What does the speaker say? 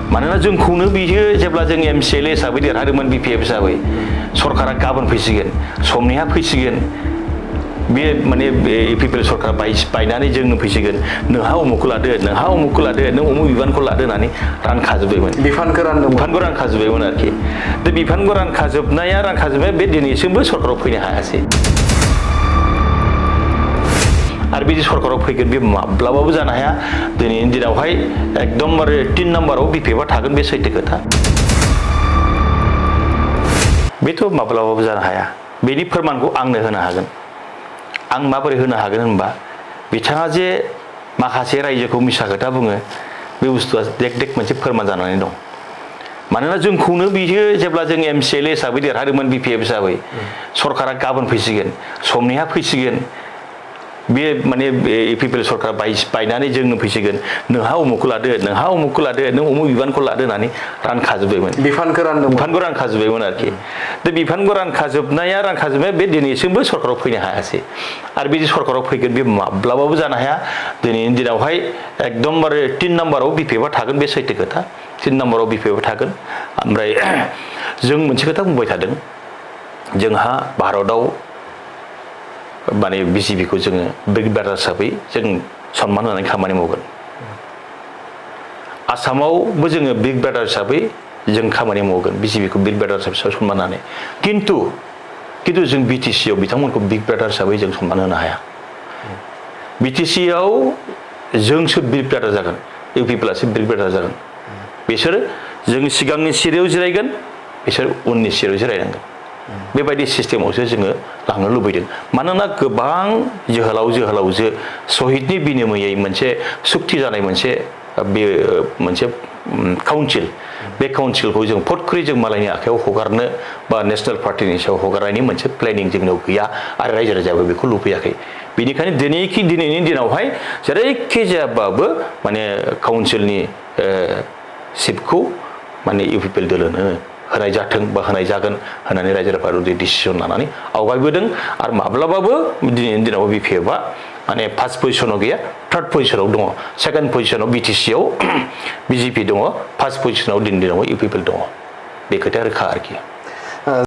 मानोना जोंखौनो बियो जेब्ला जों एमसिएलए हिसाबै देरहादोंमोन बिपिएफ हिसाबै सरकारा गाबोन फैसिगोन समनिहा फैसिगोन बे माने इउपिपिएल सरकार बायनानै जोंनो फैसिगोन नोंहा उमुखखौ लादो नोंहा उमुखखौ लादो नों उमुख बिबानखौ लादो होननानै रानखाजोब्बायमोन बिफानखौ रानखाजोब्बायमोन आरोखि दा बिफानखौ रानखाजोबनाया बे दिनैसिमबो सरकाराव फैनो हायासै आरो बिदि सरकाराव फैगोन बे माब्लाबाबो जानो हाया दिनैनि दिनावहाय एकदमबारे 3 नाम्बाराव बिपिएफआ थागोन बे सैथो खोथा बेथ' माब्लाबाबो जानो हाया बेनि फोरमानखौ आंनो होनो हागोन आं माबोरै होनो हागोन होनबा बिथाङा जे माखासे रायजोखौ मिसा खोथा बुङो बे बुस्थुआ देख मोनसे फोरमान जानानै दं मानोना जोंखौनो बियो जेब्ला जों एमसिएलए हिसाबै देरहादोंमोन बिपिएफ हिसाबै सरकारा गाबोन फैसिगोन समनिहा फैसिगोन बे माने इउपिपिएल सरकार बायनानै जोंनो फैसिगोन नोंहा उमुखखौ लादो नोंहा उमुखखौ लादो नों उमुख बिबानखौ लादो होननानै रानखाजोब्बायमोन बिफानखौ रानखाजोब्बायमोन आरोखि दा बिफानखौ रानखाजोबनाया बे दिनैसिमबो सरकाराव फैनो हायासै आरो बिदि सरकाराव फैगोन बे माब्लाबाबो जानो हाया दिनैनि दिनावहाय एकदमबारे 3 नाम्बाराव बिपिएफआ थागोन बे सैथो खोथा 3 नाम्बाराव बिपिएफआ थागोन ओमफ्राय जों मोनसे खोथा बुंबाय थादों जोंहा भारतआव माने बिजेपिखौ जोङो बिग ब्रादार हिसाबै जों सनमान होनानै खामानि मावगोन आसामावबो जोङो बिग ब्रादार हिसाबै जों खामानि मावगोन बिजेपिखौ बिग ब्रादार हिसाबै सनमान होनानै खिन्थु जों बिटिसिआव बिथांमोनखौ बिग ब्रादार हिसाबै जों सनमान होनो हाया बिटिसिआव जोंसो बिग ब्रादार जागोन इउपिपिएलआसो बिग ब्रादार जागोन बिसोरो जों सिगांनि सिरियाव जिरायगोन बिसोर उननि सिरियाव जिरायनांगोन बेबायदि सिस्टेमावसो जोङो लांनो लुबैदों मानोना गोबां जोहोलावजो शहीदनि बिनिमयै मोनसे सुक्ति जानाय मोनसे बे मोनसे काउन्सिल बे काउन्सिलखौ जों फटखरि जों मालायनि आखायाव हगारनो बा नेशनेल पार्टिनि सायाव हगारनायनि मोनसे प्लेनिं जोंनाव गैया आरो रायजो राजायाबो बेखौ लुबैयाखै बेनिखायनो दिनैनि दिनावहाय जेरैखि जायाबाबो माने काउन्सिलनि सिटखौ माने इउपिपिएल दोलोनो होनाय जाथों बा होनाय जागोन होननानै रायजो राजाफोरा डिसिसन लानानै आवगायबोदों आरो माब्लाबाबो दिनैनि दिनाव बिपिएफआ माने फार्स्ट पजिशनाव गैया थार्ड पजिशनाव दङ सेकेन्ड पजिशनाव बिटिसिआव बिजेपि दङ फार्स्ट पजिशनाव दिनैनि दिनाव इउपिपिएल दङ बे खोथाया रोखा आरोखि